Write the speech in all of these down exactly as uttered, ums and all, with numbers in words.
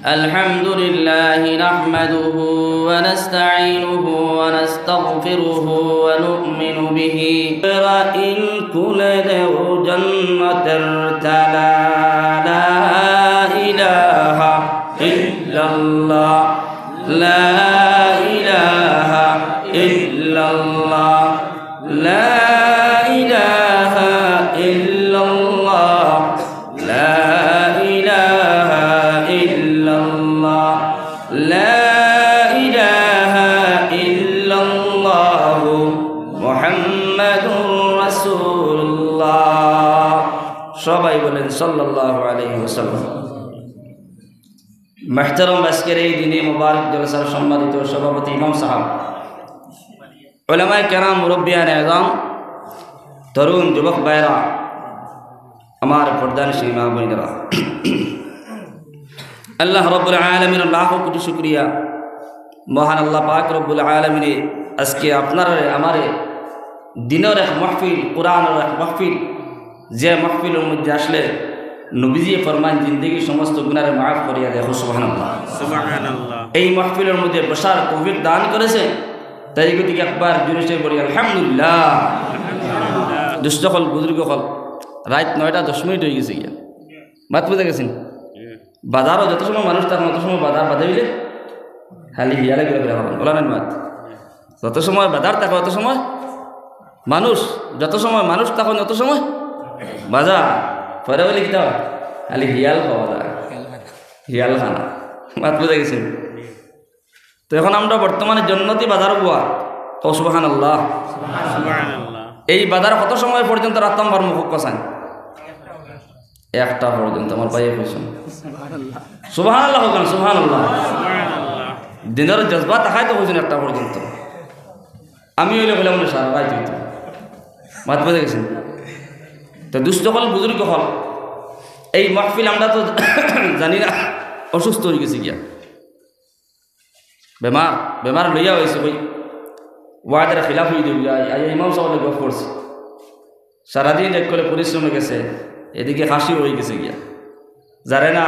الحمد لله نحمده ونستعينه ونستغفره ونؤمن به. إن كل جنة ارتلى. لا إله إلا الله. لا إله إلا الله. لا إله إلا الله. لا إله إلا الله. لا إله إلا الله. محمد رسول الله. সবাই বলেন, সাল্লাল্লাহু আলাইহি ওয়াসাল্লাম। মুহতারাম, আজকের এই দিনে মোবারক জলসার সম্মানিত সভাপতি ইমাম সাহেব, উলামায়ে কেরাম, মুরব্বিয়ানে আযম, তরুণ যুবক ভাইরা, আমার পর্দানশীন মা বোনেরা, আল্লাহ রাব্বুল আলামিনর লাখো কোটি শুকরিয়া। মহান আল্লাহ পাক রব্বুল আলামিনে আজকে আপনারে আমারে দ্বীনর এক মাহফিল, কোরআনর এক মাহফিল, যে মাহফিলর মধ্যে আসলে নবীজিয়ে ফরমাইন, জিন্দেগির সমস্ত গুনারে মাফ করিয়া দেয়। সুবহানাল্লাহ। সুবহানাল্লাহ। এই মাহফিলর মধ্যে বসার তৌফিক দান করেছে, তাই গতিকে একবার জোরে সে বলি, আলহামদুলিল্লাহ। আলহামদুলিল্লাহ। দুস্ত অকল, বুজুর্গ অকল, রাইত নয়টা দশ মিনিট অই গেছে গিয়া। মাত বুঝা গেছেন? বাজারো যত সময় মানুষ থাকে, অত সময় বাজার বাদে অইলে খালি হিয়ালে ঘুরে ঘুরে খাবেন, ওলা নাই মাত। যত সময় বাজার থাকে, অত সময় মানুষ, যত সময় মানুষ থাকে, অত সময় বাজার। পরে অইলে কিতা অয়? খালি হিয়াল পাওয়া যায়, হিয়াল খানা। মাত বুঝা গেছেন? তো এখন আমরা বর্তমানে জন্নতি বাজার বুয়া। তো সুবহানাল্লাহ। সুবহানাল্লাহ। এই বাজার কত সময় পর্যন্ত রাখতাম পারমু, কউক্কা চাইন? একটা পর্যন্ত। আমার ভাইয়ে কইছইন। সুবহানাল্লাহ কউক্কা, সুবহানাল্লাহ। সুবহানাল্লাহ। দ্বীনর জজবা থাকায় তো কইছইন একটা পর্যন্ত। আমি অইলে কইলাম না, সারা রাইত অইতো। মাত বুঝা গেছেন? তো দুস্ত অকল, বুজুর্গ অকল, এই মাহফিল আমরা তো জানি না, অসুস্থ অই গেছে গিয়া। বেমার, বেমার লইয়া অইছে কই, ওয়াদার খিলাফ অই দিবি। আই, আই ইমাম সাহেব লগে গফ করছি, সারাদিন এক করে পরিশ্রমে গেছে, এদিকে খাসি অই গেছে গিয়া, জানে না।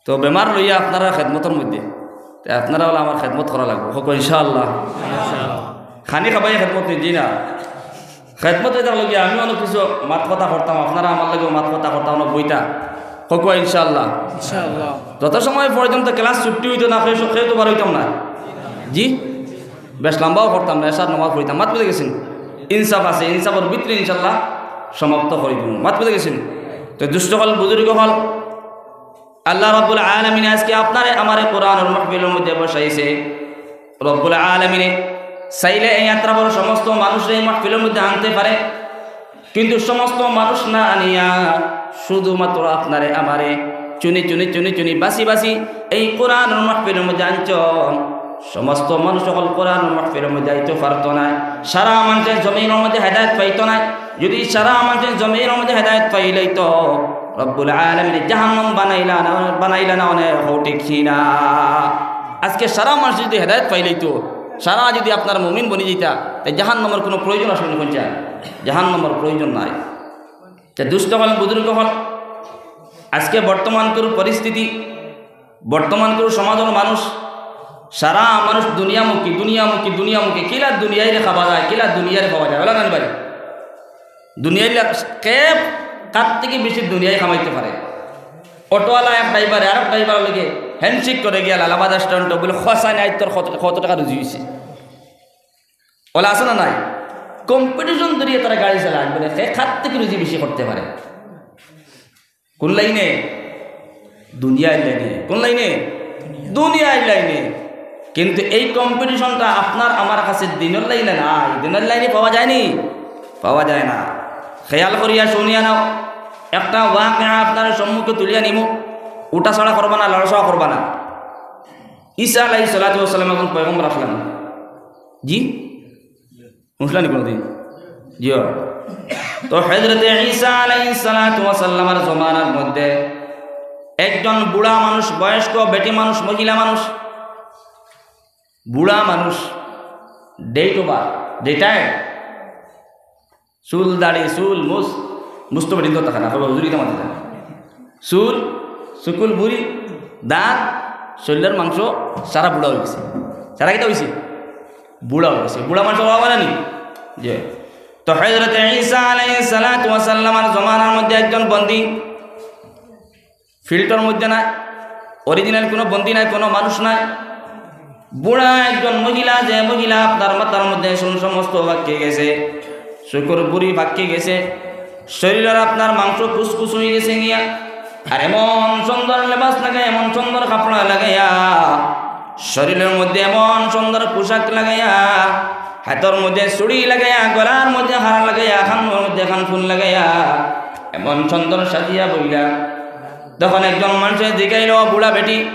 তো বেমার লইয়া আপনারার খেদমতর মধ্যে, তে আপনারা অইলে আমার খেদমত করা লাগবো, কউক্কা ইনশাআল্লাহ। খানি খাবাইয়া খেদমত নি, জি না? খেদমত অইতার লগে আমি অনেক কিছু মাত কথা করতাম, আপনারা আমার লগে মাত কথা করতা, অনো বইতা, কউক্কা ইনশাআল্লাহ। ইনশাআল্লাহ। যত সময় পর্যন্ত ক্লাস ছুটি অইতো না, কেউ, কেউ তো বার অইতাম না। জি, বেশ লম্বাও করতাম না, এশার নামাজ পড়তাম। মাত বুঝা গেছেন? ইনসাফ আছে, ইনসাফর ভিতরে ইনশাআল্লাহ সমাপ্ত করি দিমু। মাত বুঝা গেছেন? তো দুস্ত অকল, বুজুর্গ অকল, আল্লাহ রাব্বুল আলামিনে আজকে আপনারে আমারে কোরআনর মাহফিলর মধ্যে বসাইছে। রব্বুল আলামিনে চাইলে এই আত্রাফর সমস্ত মানুষরে এই মাহফিলর মধ্যে আনতে পারে, কিন্তু সমস্ত মানুষ না আনিয়া শুধুমাত্র আপনারে আমারে চুনি চুনি, চুনি চুনি, বাছি বাছি এই কোরআনর মাহফিলর মধ্যে আনছইন। সমস্ত মানুষ অকল কোরআনর মাহফিলর মধ্যে আইতো পারতো নায়, সারা মানষে জমিনর মধ্যে হেদায়েত পাইতো নায়। যদি সারা মানষে জমিনর মধ্যে হেদায়েত পাইলাইতো, রব্বুল আলামিনে জাহান্নাম বানাইলা না, বানাইলা না অনে, কউক্কা ঠিক নি না? আজকে সারা মানুষ যদি হেদায়েত পাইলাইতো, সারা যদি আপনারা মুমিন বনি যাইতা, তে জাহান্নামর কুনু প্রয়োজন আছে নি? কউক্কা, জাহান্নামর প্রয়োজন নাই। তে দুস্ত অকল, বুজুর্গ অকল, আজকে বর্তমানকুর পরিস্থিতি, বর্তমানকুর সমাজর মানুষ, সারা মানুষ দুনিয়ামুখী, দুনিয়ামুখী, দুনিয়ামুখী। কিলা দুনিয়াইরে খাবা যায়, কিলা দুনিয়াইরে খাবা যায়, অলা না নি ভাই? দুনিয়াইর লা-, কে কার থাকি বেশি দুনিয়াই কামাইতে পারে? অটোআলা এক ড্রাইভারে আরক ড্রাইভারর লগে handshake করে গিয়া লালাবাদ রেস্টুরেন্টো বলে, "কওছাইন আইজ তোর কত, কত টেকা রুজি অইছে?" অলা আছে না নাই? Competition ধরিয়া তারা গাড়ি চালায়, বলে, "কে কার থাকি রুজি বেশি করতে পারে?" কুন লাইনে? দুনিয়ার লাইনে। কুন লাইনে? দুনিয়ার লাইনে। কিন্তু এই competitionটা আপনার আমার কাছে দ্বীনর লাইনে নাই। দ্বীনর লাইনে পাওয়া যায় নি? পাওয়া যায় না। খেয়াল করিয়া শুনিয়া নেও, একটা ওয়াকিয়া আপনার সম্মুখে তুলিয়া নিমু। উঠাছড়া করবা না, লড়াচড়া করবা না। ঈসা আলাইহিস সালাতু ওয়াস সালাম একজন পয়গম্বর আছলা নি? জি? হুনছলা নি কুনুদিন? জি অয়। তো হযরতে ঈসা আলাইহিস সালাতু ওয়াস সালামর জমানার মধ্যে একজন বুড়া মানুষ, বয়স্ক বেটি মানুষ, মহিলা মানুষ, বুড়া মানুষ, date over, retired, চুল দাড়ি, চুল, মুছ, মুছ তো বেটিন্তর থাকে না, কইবা হুজুর ইতা মাতিরা। চুল, চুকুল বুড়ি, দাঁত, শরীলর মাংস সারা বুড়া অইগেছে। সারা কিতা অইছে? বুড়া অইগেছে। বুড়া মানষর অভাব অয় না নি? জি। তো হযরত ঈসা আলাইহিস সালাতু ওয়াস সালামর জমানার মধ্যে একজন বন্দী, ফিল্টর মধ্যে নাই, original কুনু বন্দী নাই, কুনু মানুষ নাই। বুড়া একজন মহিলা, যে মহিলা আপনার মাথার মধ্যে চুল সমস্ত পাকি গেছে, চউখর ভুড়ি পাকি গেছে, শরীলর আপনার মাংস কুচকুচ অইগেছে গিয়া, আর এমন সুন্দর লেবাস লাগাইয়া, এমন সুন্দর কাপড় লাগাইয়া, শরীলর মধ্যে এমন সুন্দর পোশাক লাগাইয়া, হাতর মধ্যে চুড়ি লাগাইয়া, গলার মধ্যে হার লাগাইয়া, কানর মধ্যে কানফুল লাগাইয়া, এমন সুন্দর সাজিয়া বইলা। তখন একজন মানষে জিগাইল, "ও বুড়া বেটি,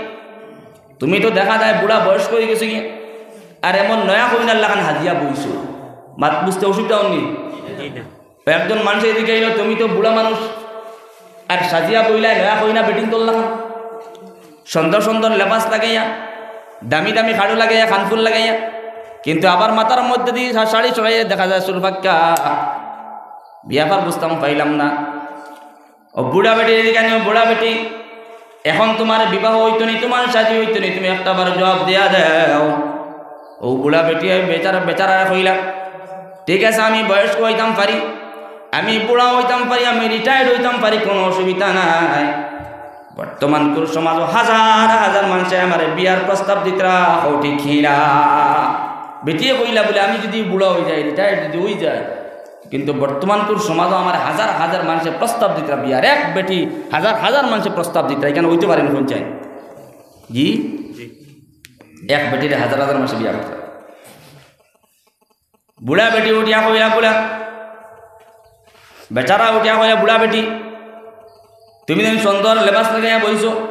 তুমি তো দেখা যায় বুড়া বয়স্ক অইগেছো গিয়া, আর এমন নয়া কইনার লাখান সাজিয়া বইছো, মাত বুঝতে অসুবিধা অয়নি?" একজন মানষে জিগাইল, "তুমি তো বুড়া মানুষ, আর সাজিয়া বইলায় নয়া কইনা বেটিন্তর লাখান, সুন্দর সুন্দর লেবাস লাগাইয়া, দামি দামি খাড়ু লাগাইয়া, কানফুল লাগাইয়া, কিন্তু আবার মাথার মধ্যে দি শা-, শাড়ি ছড়াইয়া দেখা যায় চুল পাক্কা, বিয়াপার বুঝতাম পাইলাম না।" ও বুড়া বেটি, এদিকে আনো, বুড়া বেটি, এখন তুমার বিবাহ অইতো নি, তুমার শাদি অইতো নি, তুমি একটা বার জবাব দিয়া দেও। ও বুড়া বেটি, আমি বেচারা, বেচারারে কইলা, "ঠিক আছে, আমি বয়স্ক অইতাম পারি, আমি বুড়া অইতাম পারি, আমি retired অইতাম পারি, কুনু অসুবিধা নাই। বর্তমানকুর সমাজো হাজার হাজার মানষে আমারে বিয়ার প্রস্তাব দিতরা, কও ঠিক কিনা?" বেটিয়ে কইলা বুলে, "আমি যুদি বুড়া অই যাই, retired যুদি অই যাই, কিন্তু বর্তমানকুর সমাজো আমারে হাজার হাজার মানষে প্রস্তাব দিতরা বিয়ার, এক বেটি হাজার হাজার মানষে প্রস্তাব দিতরা, ইখান অইতে পারে নি কুনদিন?" জি? এক বেটিরে হাজার হাজার মানষে বিয়া করতরা। বুড়া বেটি উঠিয়া কইলা, বুড়া, বেচারা উঠিয়া কইলা, "বুড়া বেটি, তুমি যেন সুন্দর লেবাস লাগাইয়া বইছো,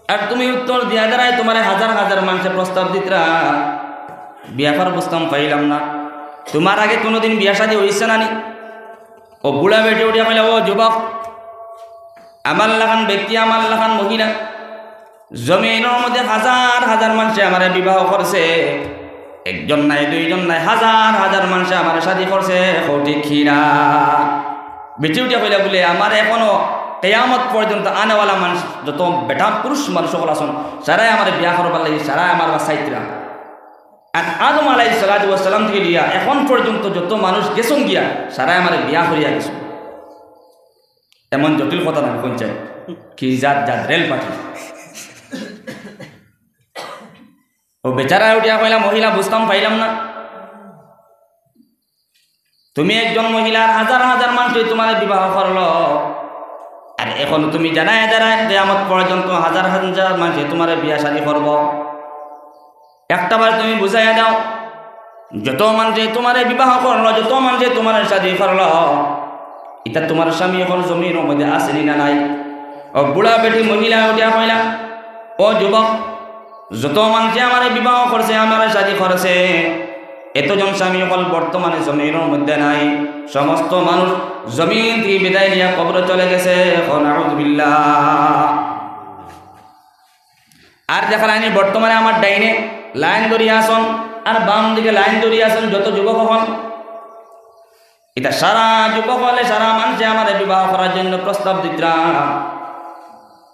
আর তুমি উত্তর দিয়া দেরায় তুমারে হাজার হাজার মানষে প্রস্তাব দিতরা, বিয়াপার বুঝতাম পাইলাম না, তুমার আগে কুনুদিন বিয়া শাদি অইছে না নি?" ও বুড়া বেটি উঠিয়া কইলা, "ও যুবক, আমার লাখান ব্যক্তি, আমার লাখান মহিলা, জমিনর মধ্যে হাজার হাজার মানষে আমারে বিবাহ করছে, একজন নায়, দুইজন নায়, হাজার হাজার মানষে আমারে শাদি করছে, কও ঠিক কিনা?" বেটি উঠিয়া কইলা বুলে, "আমার এখনো কিয়ামত পর্যন্ত আনেওয়ালা মানষ, যত বেটা পুরুষ মানুষ অকল আছইন, সারায় আমারে বিয়া করবার লাগি, সারায় আমার বাসাইতরা। আর আদম আলাইহিস সালাতু ওয়াস সালাম থাকি লইয়া এখন পর্যন্ত যত মানুষ গেছইন গিয়া, সারায় আমারে বিয়া করিয়া গেছইন।" এমন জটিল কথা না, কুনদিন? কি জাত জাত রেল পাখি। ও বেচারা উঠিয়া কইলা, "মহিলা, বুঝতাম পাইলাম না, তুমি একজন মহিলা, আর হাজার হাজার মানষে তুমারে বিবাহ করলো, আর এখন তুমি জানায় দেরায় কিয়ামত পর্যন্ত হাজার হাজার মানষে তুমারে বিয়া শাদি করবো, একটা বার তুমি বুঝাইয়া দেও, যত মানষে তুমারে বিবাহ করলো, যত মানষে তুমারে শাদি করলো, ইতা তুমার স্বামী অকল জমিনর মধ্যে আছে নি না নাই?" ও বুড়া বেটি মহিলা উঠিয়া কইলা, "ও যুবক, যত মানষে আমারে বিবাহ করছে, আমারে শাদি করছে, এতজন স্বামী অকল বর্তমানে জমিনর মধ্যে নাই, সমস্ত মানুষ জমিন থাকি বিদায় নিয়া কবরো চলে গেছে।" কও নাউজুবিল্লাহ। আর দেখরায়নি বর্তমানে আমার ডাইনে লাইন ধরিয়া আছইন, আর বাম দিকে লাইন ধরিয়া আছইন যত যুবক অকল। ইতা সারা যুবক অকলে, সারা মানষে আমারে বিবাহ করার জন্য প্রস্তাব দিতরা।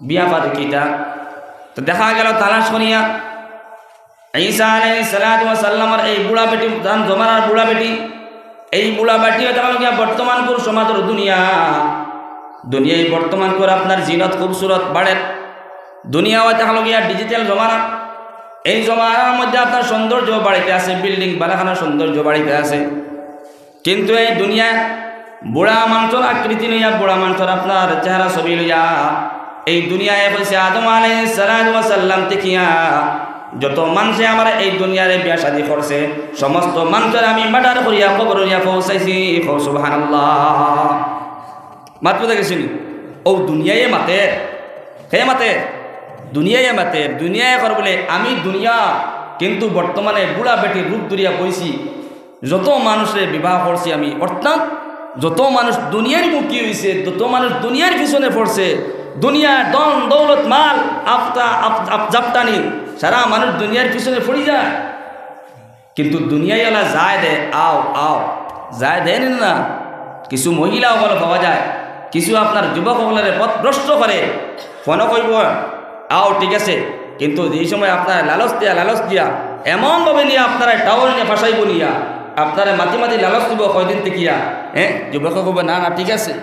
বিয়াপার কিতা? তো দেখা গেল তালাশ করিয়া ঈসা আলাইহিস সালাতু ওয়াস সালামর এই বুড়া বেটি, তান জমানার বুড়া বেটি, এই বুড়া বেটি অইতে পারলো গিয়া বর্তমানকুর সমাজর দুনিয়া। দুনিয়ায় বর্তমানকুর আপনার জিনত খুবসুরত বাড়ের। দুনিয়া অইতে পারলো গিয়া digital জমানা। এই জমানার মধ্যে আপনার সৌন্দর্য বাড়িতে আছে, building বালাখানা সৌন্দর্য বাড়িতে আছে। কিন্তু এই দুনিয়ার বুড়া মানষর আকৃতি লইয়া, বুড়া মানষর আপনার চেহারা ছবি লইয়া, এই দুনিয়ায় কইছে আদম আলাইহিস সালাতু ওয়াস সালাম থাকিয়া যত মানষে আমারে এই দুনিয়ারে বিয়া শাদি করছে, সমস্ত মানষরে আমি murder করিয়া কবরো নিয়া পৌঁছাইছি। কও সুবহানাল্লাহ। মাত বুঝা গেছে নি? ও দুনিয়ায় মাতের, কে মাতের? দুনিয়ায় মাতের। দুনিয়ায় কর বুলে আমি দুনিয়া, কিন্তু বর্তমানে বুড়া বেটির রূপ ধরিয়া বইছি। যত মানষরে বিবাহ করছি আমি, অর্থাৎ যত মানুষ দুনিয়ার মুখী অইছে, যত মানুষ দুনিয়ার পিছনে পড়ছে, দুনিয়ার ধন দৌলত মাল আফতা-, আফ-, আফ-, জাফতানি, সারা মানুষ দুনিয়ার পিছনে পড়ি যায়। কিন্তু দুনিয়াইআলা যায় দে, "আও, আও", যায় দে নি না? কিছু মহিলা অকল পাওয়া যায়, কিছু আপনার যুবক অকলরে পথভ্রষ্ট করে, ফোনো কইব, আও, ঠিক আছে, কিন্তু যেই সময় আপনারে লালচ দিয়া, লালচ দিয়া, এমনভাবে নিয়া আপনারে টাওয়ার নিয়া ফাঁসাইবো নিয়া, আপনারে মাতি মাতি লালচ দিবো কয়দিন থাকিয়া, হ্যাঁ, যুবকে কইবো, "না, না, ঠিক আছে।"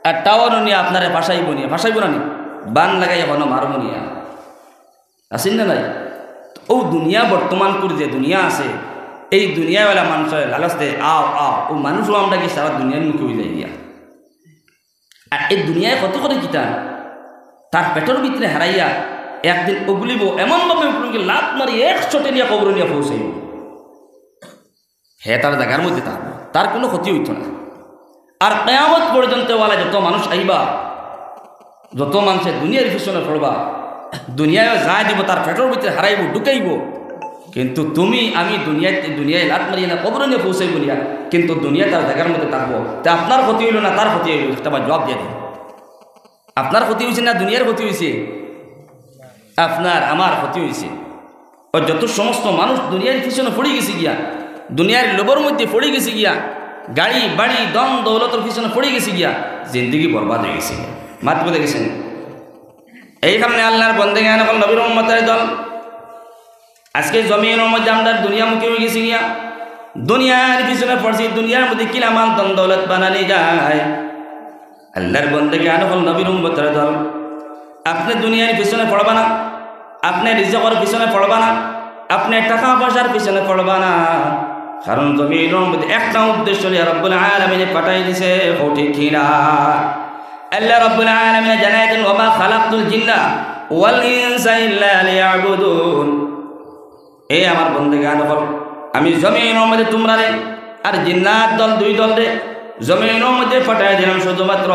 আর টাওয়ার নিয়া আপনারে ফাঁসাইবো নিয়া, ফাঁসাইবো না নি? বান লাগাইয়া হনো মারবো নিয়া। আছেন না নাই? অউ দুনিয়া, বর্তমান করে যে দুনিয়া আছে, এই দুনিয়াওয়ালা মানুষরে লালচ দেয়, "আও, আও।" অউ মানুষও আমরা কি সারা দুনিয়ার মুখে অইয়া যায় গিয়া। আর এই দুনিয়ায় ক্ষতি করে কিতা? তার পেটর ভিতরে হারাইয়া একদিন উগলিবো, এমনভাবে উগলিবো, লাত মারি একশো টেনিয়া কবরো নিয়া পৌঁছাইবো। হে তার জাগার মধ্যে থাকবো, তার কোনো ক্ষতি অইতো না। আর কিয়ামত পর্যন্ত ওয়ালা যত মানুষ আইবা, যত মানুষে দুনিয়ার পিছনে পড়বা, দুনিয়ায় যায় দিবো, তার পেটর ভিতরে হারাইবো, ঢুকাইবো, কিন্তু তুমি আমি দুনিয়ায়, দুনিয়ায় লাত মারিয়া না কবরো নিয়া পৌঁছাইবো নিয়া, কিন্তু দুনিয়া তার জাগার মধ্যে থাকবো। তে আপনার ক্ষতি অইলো না তার ক্ষতি অইলো, একটা বার জবাব দিয়া দিন। আপনার ক্ষতি অইছে না দুনিয়ার ক্ষতি অইছে? আপনার, আমার ক্ষতি অইছে। অউ যত সমস্ত মানুষ দুনিয়ার পিছনে পড়ি গেছে গিয়া, দুনিয়ার লোভর মধ্যে পড়ি গেছে গিয়া, গাড়ি, বাড়ি, ধন, দৌলতর পিছনে পড়ি গেছে গিয়া, জিন্দেগি বরবাদ অই গেছে গিয়া। মাত বুঝা গেছে নি? এই কারণে আল্লার বন্দেগান অকল, নবীর উম্মতের দল, আজকে জমিনর মধ্যে আমরা দুনিয়ামুখী অই গেছি গিয়া, দুনিয়ার পিছনে পড়ছি, দুনিয়ার মধ্যে কিলা মাল ধন দৌলত বানানি যায়। আল্লার বন্দেগান অকল, নবীর উম্মতের দল, আপনে দুনিয়ার পিছনে পড়বা না, আপনে রিজিকর পিছনে পড়বা না, আপনে টাকা পয়সার পিছনে পড়বা না, কারণ জমিনর মধ্যে একটা উদ্দেশ্য লইয়া রব্বুল আলামিনে পাঠাই দিছে, কও ঠিক কি না? আল্লা রব্বুল আলামিনে জানাই দেন, "ওয়া মা খালাকতুল জিন্না ওয়াল ইনসা ইল্লা লিয়াবুদুন।" এ আমার বন্দেগান অকল, আমি জমিনর মধ্যে তুমরারে আর জিন্নাত দল দুই দলরে জমিনর মধ্যে পাঠাই দিলাম শুধুমাত্র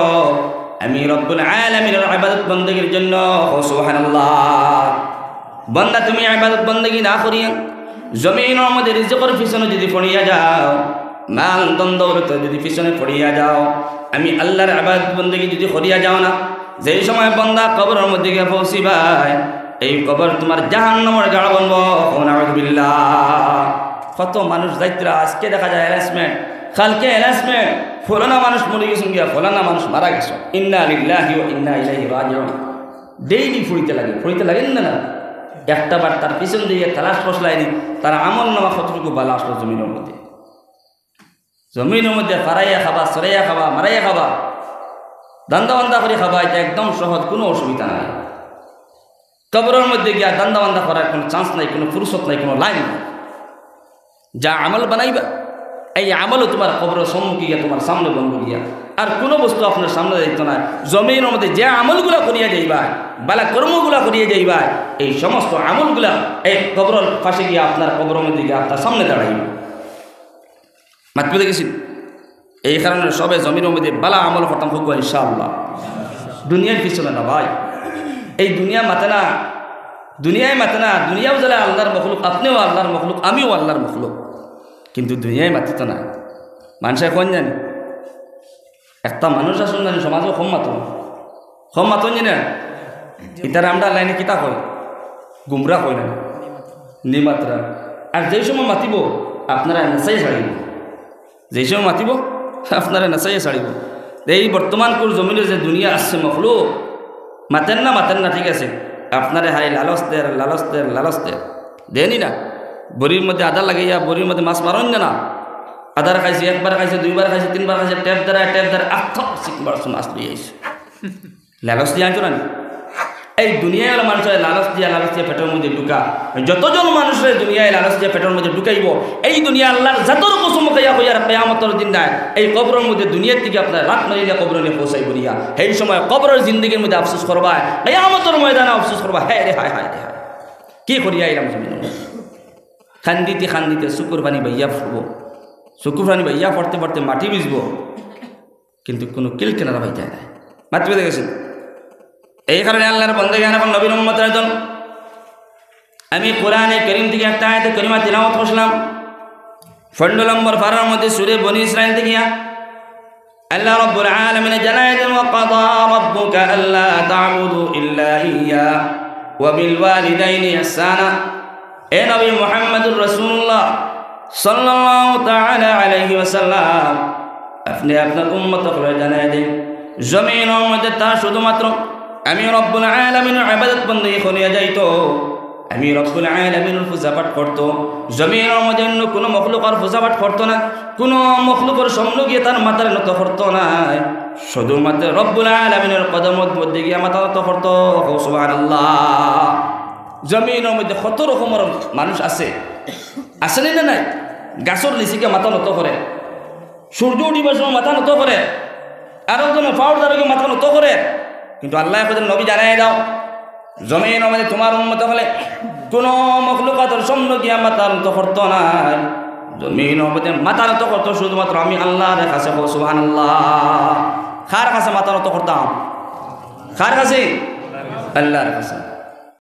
আমি রব্বুল আলামিনের ইবাদত বন্দেগির জন্য। কও সুবহানাল্লাহ। বন্দা, তুমি ইবাদত বন্দেগি না করিয়া জমিনর মধ্যে রিজিকর পিছনে যদি পড়িয়া যাও, মাল ধন দৌলতর যদি পিছনে পড়িয়া যাও, আমি আল্লার ইবাদত বন্দেগি যদি করিয়া যাও না, যেই সময় বন্দা কবরর মধ্যে গিয়া পৌঁছিবায়, এই কবর তুমার জাহান্নামর গাড় বনবো। কও নাউজুবিল্লাহ। কত মানুষ যাইত্রা, আজকে দেখা যায় অ্যানাউন্সমেন্ট, কালকে অ্যানাউন্সমেন্ট, ফলানা মানুষ মরি গেছইন গিয়া, ফলানা মানুষ মারা গেছইন। ইন্না লিল্লাহি ওয়া ইন্না ইলাইহি রাজিউন। ডেইলি পড়িতে লাগে, পড়িতে লাগে না, না? একটা বার তার পিছন দিয়া তালাশ করছলায়নি, তার আমল নামা কতটুকু বালা আসলো জমিনর মধ্যে। জমিনর মধ্যে ফারাইয়া খাবা, ছড়াইয়া খাবা, মারাইয়া খাবা, ধান্দা বান্দা করি খাবা, ইটা একদম সহজ, কুনু অসুবিধা নাই। কবরর মধ্যে গিয়া ধান্দা বান্দা করার কুনু চান্স নাই, কুনু ফুরসত নাই, কুনু লাইন নাই। যা আমল বানাইবা, এই আমলও তুমার কবরর সম্মুখে গিয়া তুমার সামনে বনবো গিয়া। আর কুনু বস্তু আপনার সামনে যাইতো না। জমিনর মধ্যে যে আমলগুলা করিয়া যাইবায়, বালা কর্মগুলা করিয়া যাইবায়, এই সমস্ত আমলগুলা এই কবরর পাশে গিয়া আপনার কবরর মধ্যে গিয়া আপনার সামনে দাঁড়াইবো। মাত বুঝা গেছে? এই কারণে সবে জমিনর মধ্যে বালা আমল করতাম, কউক্কা ইনশাআল্লাহ। দুনিয়ার পিছনে না ভাই, এই দুনিয়া মাতে না, দুনিয়ায় মাতে না। দুনিয়াও যেলা আল্লার মখলুক, আপনেও আল্লার মখলুক, আমিও আল্লার মখলুক, কিন্তু দুনিয়ায় মাতিতো না। মানষে কইন জানি, একটা মানুষ আছইন জানি সমাজো কম মাতইন, কম মাতইন নি না? ইতারে আমরার লাইনে কিতা কয়? গুমরা কয় না? নিমাতরা। আর যেই সময় মাতিবো, আপনারে নাচাইয়া ছাড়িবো। যেই সময় মাতিবো, আপনারে নাচাইয়া ছাড়িবো। এই বর্তমান কুর জমিনো যে দুনিয়া আছে মখলুক, মাতের না, মাতের না, ঠিক আছে, আপনারে হাই লালচ দের, লালচ দের, লালচ দের, দেয়নি না? বড়ির মধ্যে আদা লাগাইয়া বড়ির মধ্যে মাছ মারইন না, না? আদার খাইছে, একবার খাইছে, দুইবার খাইছে, তিনবার খাইছে, টেপ ধরায়, টেপ ধরায়, আত্ম সিক মারছে, মাছ লইয়া আইছে। লালচ দিয়া আনছো না নি? এই দুনিয়ায় অলা মানষরে লালচ দিয়া, লালচ দিয়া পেটর মধ্যে ঢুকা। যতজন মানষরে দুনিয়ায় লালচ দিয়া পেটর মধ্যে ঢুকাইবো, এই দুনিয়া আল্লার জাতর কসম খাইয়া কইয়ার কিয়ামতর দিন নাই, এই কবরর মধ্যে দুনিয়ার থাকি আপনারে লাত মারি দিয়া কবরো নিয়া পৌঁছাইবো নিয়া। সেই সময় কবরর জিন্দেগির মধ্যে আফসোস করবায়, কিয়ামতর ময়দানো আফসোস করবায়, হায় রে হায়, হায় রে হায়, কি করিয়া আইলাম জমিনো। কান্দিতে কান্দিতে চকুর পানি বাইয়া পড়বো, চকুর পানি বাইয়া পড়তে পড়তে মাটি ভিজবো। কিন্তু কুনু কিল কিনারা পাইতা নায়। মাত বুঝা গেছে? এই কারণে আল্লার বন্দেগান অকল, নবীর উম্মতর দল, আমি কোরআনে করিম থাকি একটা আয়াতে করিমা তিলাওয়াত করছিলাম। পনেরো নম্বর পারার মধ্যে সূরা বনি ইসরাইল থাকি আল্লাহ রাব্বুল আলামিনে জানাই দেন, "ওয়া কাদা রাব্বুকা আল্লা তা'বুদু ইল্লা ইয়্যাহু ওয়া বিল ওয়ালিদাইনি ইহসানা।" এ নবী মুহাম্মাদুর রাসূলুল্লাহ সাল্লাল্লাহু তাআলা আলাইহি ওয়াসাল্লাম, আপনে আপনার উম্মত অকলরে জানাই দেন, জমিনর মধ্যে তার শুধুমাত্র আমি রব্বুল আলামিনর ইবাদত বন্দেগি করিয়া যাইতো, আমি রব্বুল আলামিনর পূজা পাঠ করতো, জমিনর মধ্যে অন্য কুনু মখলুকর পূজা পাঠ করতো না, কুনু মখলুকর সামনে গিয়া তার মাথারে নত করতো না, শুধুমাত্র রব্বুল আলামিনর কদমর মধ্যে গিয়া মাথা নত করতো। কও সুবহানাল্লাহ। জমিনর মধ্যে কত রকমর মানুষ আছে, আছে নি না নাই? গাছর নিচে গিয়া মাথা নত করে, সূর্য উঠিবার সময় মাথা নত করে, আরো জনে পাওর দ্বারা গিয়া মাথা নত করে, কিন্তু আল্লায় কইছইন, নবী জানাই দাও, জমিনর মধ্যে তুমার উম্মত অকলে কুনু মখলুকাতর সামনে গিয়া মাথা নত করতো নায়। জমিনর মধ্যে মাথা নত করতো শুধুমাত্র আমি আল্লাহর কাছে। কও সুবহানাল্লাহ। কার কাছে মাথা নত করতাম? কার কাছে? আল্লাহর কাছে।